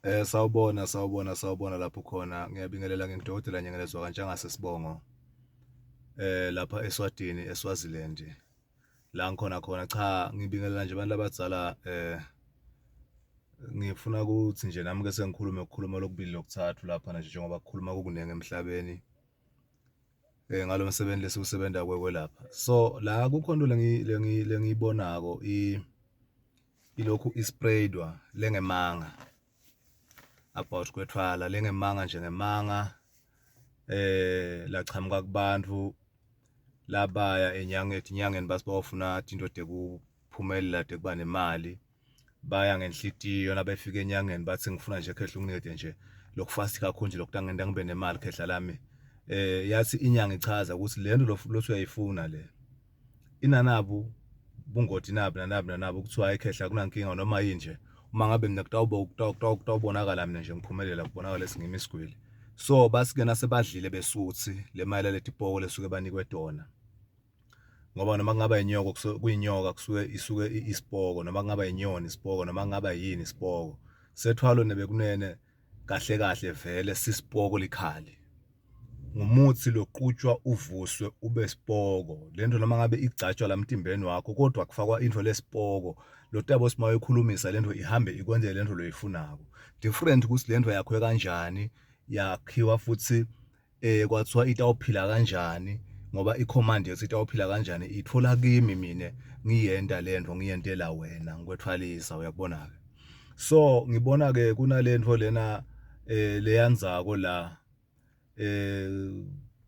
Sawubona, sawubona, sawubona lapho khona. Ngiyabingelela ngingudokotela Nyengelezwa kaNtshangase Sibongo lapha eSwatini eSwaziland la ngikhona khona. Cha, ngibingelela nje abantu abadzala ngifuna ukuthi nje nami-ke sengikhulume ukukhuluma lokubili lokuthathu laphana nje njengoba kukhuluma kukuningi emhlabeni ngalo msebenzi lesiwusebenza kwekwelapha. So la kukhona into lengiyibonako ilokhu isprayedwa lengemanga about kwethwala lengemanga nje ngemanga lachamuka kubantu labaya enyangeni enyangeni basi bayofuna tinto tekuphumelela tekuba nemali. Baya ngenhlitiyo nabefika enyangeni bathi ngifuna nje khehla unginikete nje lokufast kakhulu nje lokutangenta ngibe nemali khehla lami. Yathi inyanga ichaza ukuthi lento lothi uyayifuna le inanabu bungoti nabi nanabi nanabi kuthiwa hayi khehla akunankinga noma yini nje uma ngabe mina kutawubonakala mina nje ngiphumelela kubonakala singimi isigwili. So bathi-ke nasebadlile besuthi le mali yaleti poko lesuke banikwe tona ngoba noma kungaba inyoka kuyinyoka kusuke isuke isipoko noma kungaba inyoni isipoko noma kungaba yini isipoko sethwalo nebekunene kahle kahle vele sisipoko likhali. Ngumuthi loqutshwa uvuswe ube sipoko lento noma ngabe igcatshwa la mtimbeni wakho kodwa kufakwa into lesipoko lo tabo sima uyikhulumisa lento ihambe ikwenzele lento loyifunako. Different ukuthi lento yakhiwe kanjani yakhiwa futhi kwathiwa itawuphila kanjani ngoba i-command yethi itawuphila kanjani ithola kimi mina ngiyenta lento ngiyentela wena ngikwethwalisa uyakubona-ke. So ngibona-ke kunalento lena leyanzako la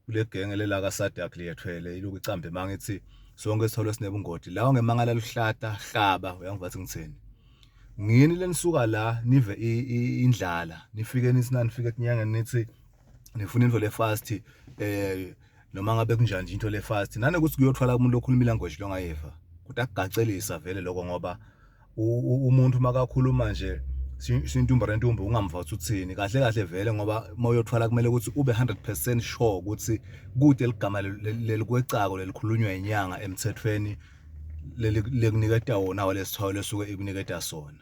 kule genge lela kaSADC liyethwele ilokhu icambe mangithi sonke isithwalo sinebungoti lawo ngemangala luhlata hlaba uyangiva ukuthi ngithini. Ngini lenisuka la nive indlala nifike nithi nanifike etinyangeni nithi nifuna into le fast noma ngabe kunjani nje into le fast nanokuthi kuyothwala umuntu okhuluma ilanguage longayiva kutakugacelisa vele lokho ngoba umuntu makakhuluma nje sintumba rentumba ungamva ukuthi uthini kahle kahle vele ngoba uma uyothwala kumele ukuthi ube 100% sure ukuthi kude ligama lelikwecako lelikhulunywa inyanga emthethweni lekuniketa wona walesithwalo lesuke ikuniketa sona.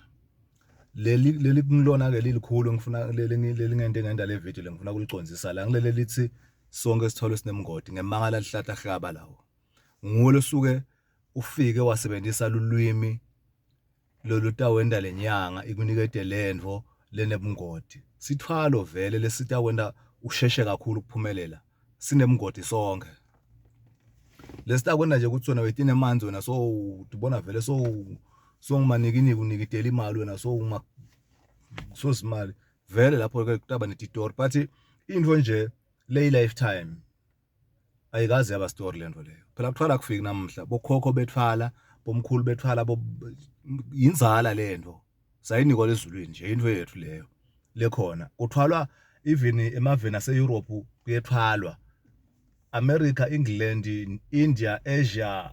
Leli leli kulona ke lilikhulu ngifuna leli leli ngento engenda le video le ngifuna ukulicondzisa la ngilele lithi sonke isithwalo sinemngodi ngemanga lalihlahla hlaba lawo. Nguwe losuke ufike wasebenzisa lulwimi lolutawenta lenyanga ikunikete lentfo lenebungoti. Sithwalo vele lesitakwenta usheshe kakhulu ukuphumelela sinemngodi sonke. Lesitakwenta nje ukuthi wena wetine emanzi wena so utibona vele so songumanikiniki unikitela imali wena so uma sozimali vele lapho ke kutaba netitori but into nje leyi lifetime ayikaze yaba story lento leyo. Phela kuthwala kufiki namuhla bokhokho bethwala bomkhulu bethwala bo inzala lento sayinikwa lezulwini nje into yethu leyo lekhona kuthwalwa even emaveni ase-Europe kuyethwalwa America, England, India, Asia,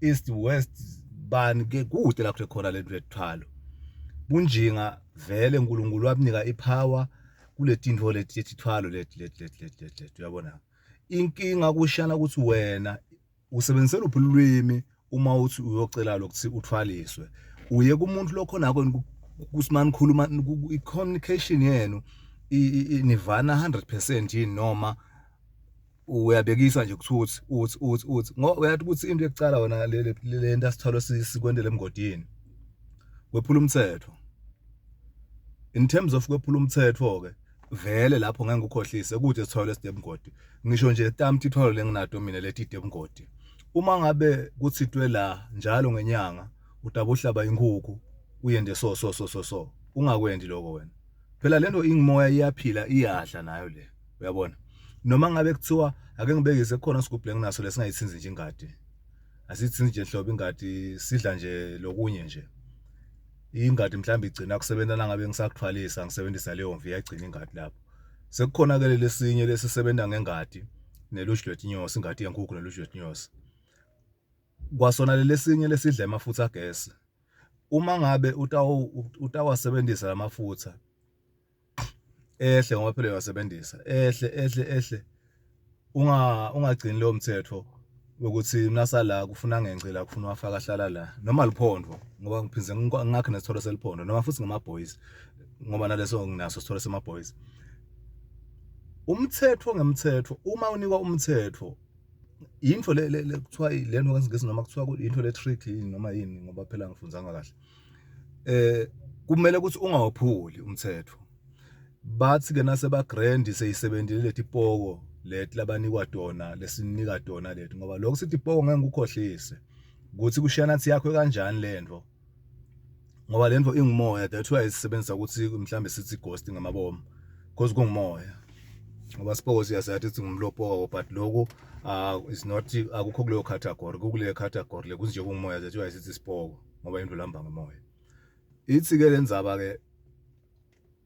East, West bani ke kude la khona lento yethwalo. Bunjinga vele uNkulunkulu wakunika ipower kuletintfo leti letithwalo leti leti leti leti leti leti uyabona. Inkinga kushana ukuthi wena usebenzise luphi ulwimi uma uthi uyocela lokuthi uthwaliswe. Uye kumuntu lokhona kusimane khuluma i-communication yenu nivana 100% yini noma uyabekisa nje ukuthi uthi uthi uthi uthi ngoba uyathi ukuthi into yokucala wena le lento asithwalo sikwendele emgodini kwephula umthetho. In terms of kwephula umthetho ke vele lapho ngeke ngikukhohlise kude sithwalo esidebungodi ngisho nje tamti ithwalo lenginato mina leti debungodi uma ngabe kuthitwe la njalo ngenyanga utabohlaba inkukhu uyende so so so so so ungakwendi lokho wena phela lento ingimoya iyaphila iyadla nayo le uyabona noma ngabe kuthiwa ake ngibekise kukhona isigubhu lenginaso lesingayithinzi nje ingadi asithinzi nje nhlobo ingadi sidla nje lokunye nje ingadi mhlawumbe igcina kusebenza nangabe ngisakuthwalisa ngisebenzisa leyo mvi iyagcina ingadi lapho. Sekukhona ke lesinye lesisebenza ngengadi neluju lwetinyosi ingadi yenkukhu neluju lwetinyosi. Kwasona lesinye lesidla emafutha agesi uma ngabe utawasebenzisa lamafutha ehle ngoba phela uyawasebenzisa ehle ehle ehle ungagcini lowo mthetho wokuthi nasala kufuna ngence la kufuna wafaka hlala la noma liphondvo ngoba ngiphinde ngakhe nesitholo seliphondo noma futhi ngama-boys. Ngoba naleso nginaso sithole sema boys. Umthetho ngemthetho, uma unikwa umthetho, into le le kuthiwa lento ngesingisi noma kuthiwa into le trick yini noma yini, ngoba phela ngifundzanga kahle, kumele ukuthi ungawuphuli umthetho. Bathi ke naseba grand seyisebenzile leti poko leti labanikwa tona, lesinika tona leti, ngoba lokho sithi poko ngeke ngikukhohlise ukuthi kushiyana nathi yakho kanjani lento, ngoba lento ingumoya. That's why sisebenzisa ukuthi mhlambe sithi ghost ngamabomu, because kungumoya, ngoba sipoko siyasathi sithi ngumlopoko, but lokhu is not, akukho kuleyo category, kukule category le kunje kungumoya. That's why sithi sipoko, ngoba into lamba ngomoya. Ithi ke lenzaba ke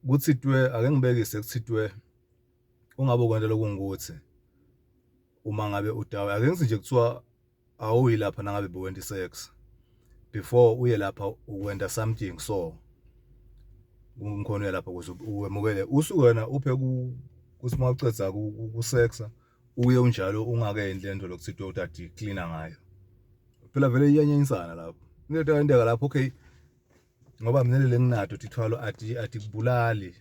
kuthitwe, ake ngibekise, kuthitwe ungabe ukwenta lokungukuthi uma ngabe udawe, ake ngithi nje kuthiwa awuyi lapha nangabe bewenta sex before uye lapha, ukwenta something, so ngikhona uya lapha ukuze uwemukele usuke wena uphe kuthi uma ucedza kusexa uye unjalo, ungakendi lento lokuthi utati cleaner ngayo. Phela vele iyanyenyisana lapho into eyenteka lapho. Okay, ngoba mina le nginato tithwalo ati atikubulali,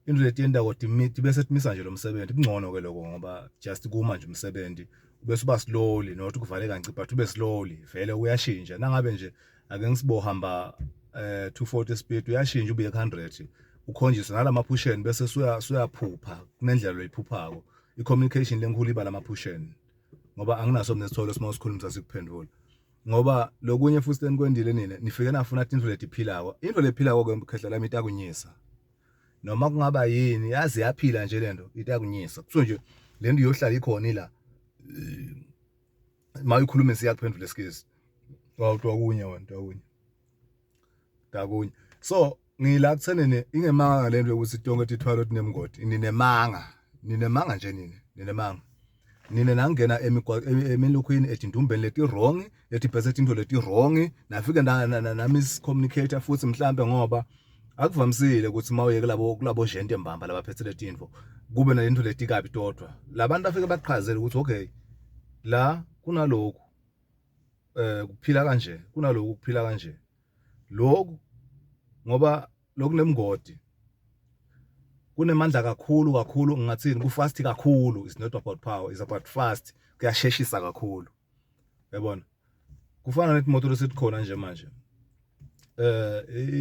into letiyentako bese timisa nje lo msebenzi. Kungcono ke lokho, ngoba just kuma nje umsebenzi bese uba slowly, not kuvale kanci, but ube slowly. Vele uyashintsha nangabe nje ake ngisibo hamba 240 speed, uyashintsha ubuye 100, ukhonjiswe nalamaphusheni, bese suyaphupha kunendlela loyiphuphako. I-communication lenkulu iba lamaphusheni, ngoba anginaso mina isitholo sima usikhulumisa sikuphendula, ngoba lokunye futhi lenikwendile nina nifike nafuna tintfo letiphilako. Into lephilako ke, khehla lami, itakunyisa noma kungaba yini. Yazi yaphila nje lento, itakunyisa. Kuthiwa nje lento iyohlala ikhona ila ma uyikhuluma siyakuphendula esikisi wawutwa kunye wena takunye takunye. So ngila kuthenene ingemanga lento yokuthi tonke tithwalo tinemngodi. Ninemanga, ninemanga nje nini, ninemanga nine. Nangena emilukhwini etindumbeni leti wrong, letibhese tinto leti wrong, nafike na miscommunicate futhi mhlambe, ngoba akuvamisile ukuthi mawuye kulabo gente mbamba labaphethe letinto kube nalento letikabi todwa. Labantu bafike baqhazele ukuthi okay, la kunalokhu kuphila kanje, kunalokhu kuphila kanje, lokhu ngoba lokunemngodi kunemandla kakhulu kakhulu, ngingathini, ku-fast kakhulu. It's not about power, it's about fast, kuyasheshisa kakhulu, yabona. Kufana netimoto lesithi khona nje manje,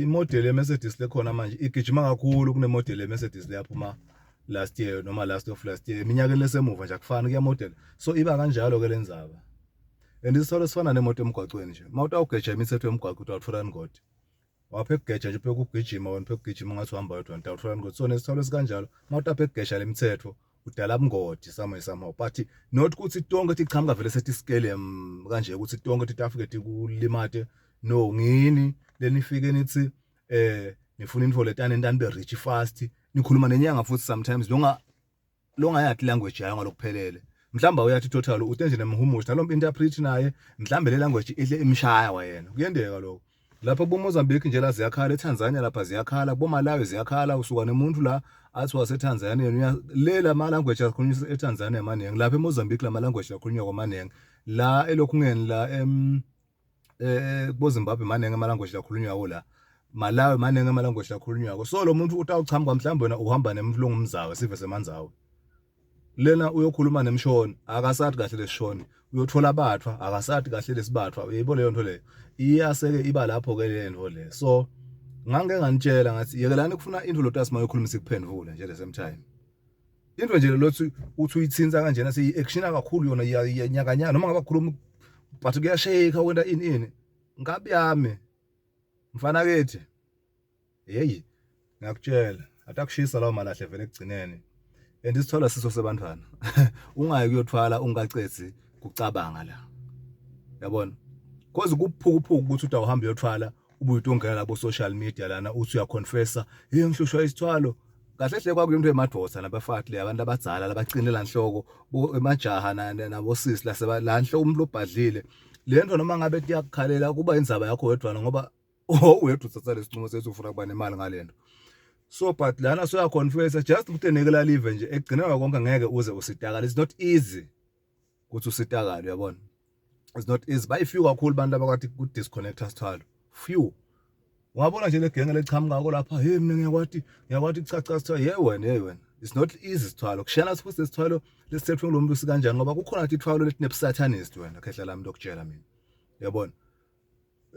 imodel yeMercedes lekhona manje igijima kakhulu kunemodel yeMercedes leyaphuma last year noma last of last year, eminyakeni lesemuva nje. Akufani kuya model, so iba kanjalo ke lenzaba. And isitholo sifana nemoto emgwaqweni nje, mawutawugeja imithetho yomgwaqo utawuthola ingoti. Waphe kugeja nje, uphe kugijima wena, uphe kugijima ungathi uhamba wedwa, utawuthola ingoti. So nesitholo esikanjalo, mawutaphe kugesha lemithetho udala bungoti somewhere somehow, but not ukuthi tonke tichamuka vele sethi scale kanje ukuthi tonke titafike tikulimate. No, ngini lenifike nithi nifuna info letane ntani be rich fast, nikhuluma nenyanga futhi sometimes longa longayathi language yayo ngalokuphelele. Mhlawumbe uyathi total ute nje nemhumushi nalombe interpret naye, mhlawumbe le language ihle imshaya wayena. Kuyendeka lokho lapha kubo Mozambique nje, la ziyakhala, eTanzania lapha ziyakhala, kubo Malawi ziyakhala. Usuka nemuntu la athi waseTanzania yena, le lama language akhulunywa eTanzania maningi, lapha eMozambique lama language akhulunywa kwamaningi, la elokhungeni la em kubo Zimbabwe maningi ama language akhulunywa la, Malawi maningi ama language akhulunywako. So lo muntu utawuchamuka, mhlawumbe wena uhamba nemuntu longumzawe sive semanzawe lena, uyokhuluma nemshoni akasathi kahle lesishoni, uyothola abathwa akasathi kahle lesibathwa. Uyayibona leyo nto leyo, iyaseke iba lapho ke le nto le. So ngangike nganitshela ngathi yekelani kufuna into lotasi mayokhuluma sikuphendvule nje the same time. Into nje lothi uthi uyithinta kanjena seyi-actiona kakhulu yona, iyanyakanyaka noma ngabe khuluma, but kuyashake wenta ini ini. Nkabi yami, mfana kithi, hey, ngiyakutshela, atakushisa lawo malahle vele ekugcineni. And isithola siso sebantwana, ungayi kuyothwala ungacedzi kucabanga la, yabona, cause kuphukuphuku ukuthi utawuhamba uyothwala ubuye utongena labo social media lana uthi uyaconfessa, hey, ngihlushwa isithwalo. Kahle hle kwakuyinto emadoda nabafati le, abantu abadzala labaqinela nhloko, emajaha nabosisi laseba la nhloko, umuntu obhadlile le nto noma ngabe tiyakukhalela kuba indzaba yakho wedwana, ngoba wedwa uthatha lesinqumo sethi ufuna kuba nemali ngalento. So but lana soyaconfessa just ukuthi live nje, ekugcineni konke ngeke uze usitakale. It's not easy ukuthi usitakale, uyabona, it's not easy. Bayi few kakhulu abantu abakwathi ku disconnect sithwalo, few. Ungabona nje le genge lechamukako lapha, hey mina ngiyakwati, ngiyakwati cha cha cha, hey wena, hey wena. It's not easy sithwalo. Kushiyana futhi lesithwalo lesithethwe ngulo muntu sikanjani ngoba kukhona tithwalo letinebusatanist wena khehla lami lokutshela mina. Uyabona?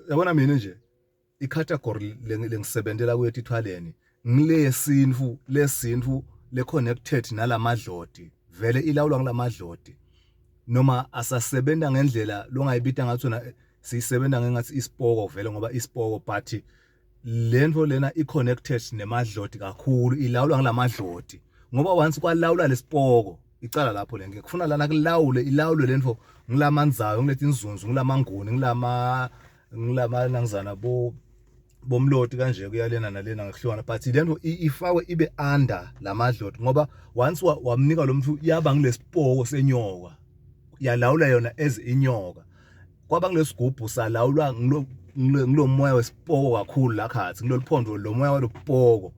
Yabona mina nje icategory lengisebentela kuyo etithwaleni ngile yesintu lesintu le connected nalamadloti vele ilawulwa ngulamadloti noma asasebenza ngendlela longayibita ngathi wena siyisebenza ngengathi isipoko vele ngoba isipoko but lento lena i connected nemadloti kakhulu ilawulwa ngulamadloti ngoba once kwalawula lesipoko icala lapho le ngikufuna lana kulawule ilawulwe lento ngilamanzayo ngilethi inzunzu ngilamanguni ngilama ngilama nangizana bo bomloti kanje kuyalena nalena ngekuhlukana but lento ifakwe ibe under lamadloti ngoba once wamnika lo muntu yaba ngilesipoko senyoka yalawula yona as inyoka kwaba kulesigubhu salawulwa ngilo moya wesipoko kakhulu la khathi kulolu phondo lo moya walopoko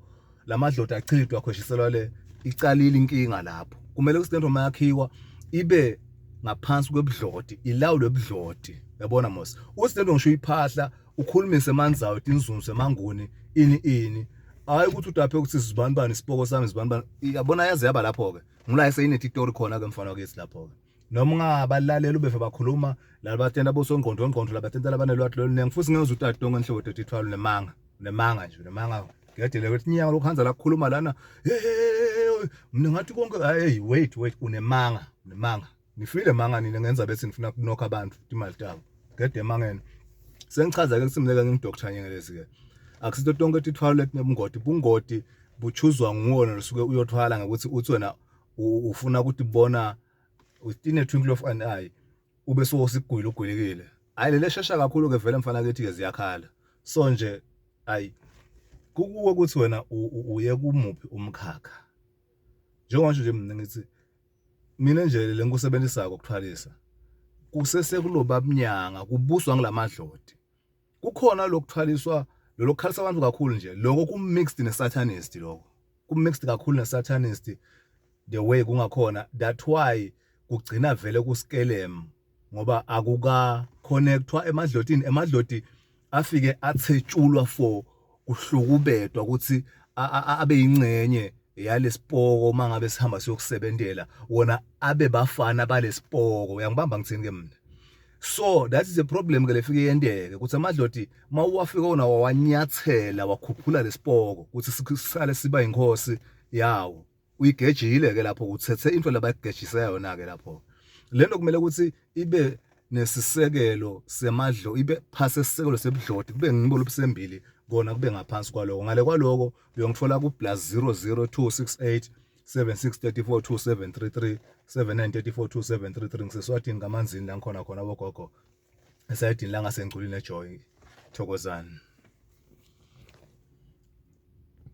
lamadloti achithwa akhweshiselwa le icalile inkinga lapho kumele ukuthi lento mayakhiwa ibe ngaphansi kwebudloti ilawulwe ebudloti yabona mos uthi lento ngisho iphahla ukhulumise emanzayo tinzunzu emanguni ini ini hayi ukuthi udaphe ukuthi sizibani bani isipoko sami sizibani bani yabona yaze yaba lapho ke ngula eseyinetitori khona ke mfana wakithi lapho ke noma ungabalalela ubeve bakhuluma laba batenta bosongqondo ngqondo labatenta labanelwati loluningi futhi ngeke uzutati tonke inhlobo tethithwalo nemanga nemanga nje nemanga ngedele ukuthi inyanga lokhanza la kukhuluma lana mina ngathi konke hey wait wait unemanga unemanga nifile manga nina ngenza bethi nifuna kunokha abantu imali tabo ngede emangeni sengichaza ke ukuthi mina ke ngidoctor nyengelezi ke akusito tonke tithwalo letinebungoti bungoti buchuzwa nguwona losuke uyothwala ngokuthi uthi wena ufuna ukuthi bona within a twinkle of an eye ube sosigwile ugwilikile hayi lele shesha kakhulu ke vele mfana kithi ke ziyakhala so nje ayi kukuwe ukuthi wena uye kumuphi umkhakha njengoba nje mina ngithi mina nje le ngikusebenzisako ukuthwalisa kusesekuloba mnyanga kubuswa ngulamadloti kukhona lokuthwaliswa lolo kukhalisa abantu kakhulu nje lokho ku mixed ne satanist lokho ku mixed kakhulu ne satanist the way kungakhona that why kugcina vele kuskelem ngoba akuka connectwa emadlotini emadloti afike athetshulwa for kuhlukubetwa ukuthi abe ingcenye yalesipoko mangabe sihamba siyokusebentela wona abe bafana balesipoko uyangibamba ngithini ke mina so that is a problem ke lefike yenteke ukuthi amadloti mawuwafika wona wawanyathela wakhuphula lesipoko ukuthi sisale siba inkosi yawo uyigejile ke lapho uthethe into labayigejise yona ke lapho lento kumele ukuthi ibe nesisekelo semadlo ibe phasi esisekelo sebudloti kube ngibo lobusembili kona kube ngaphansi kwaloko ngale kwaloko uyongithola ku plus 00268 7634 2733 7934 2733 ngiseswatini kamanzini la ngikhona khona bogogo esayidini langasengculini ejoy thokozani.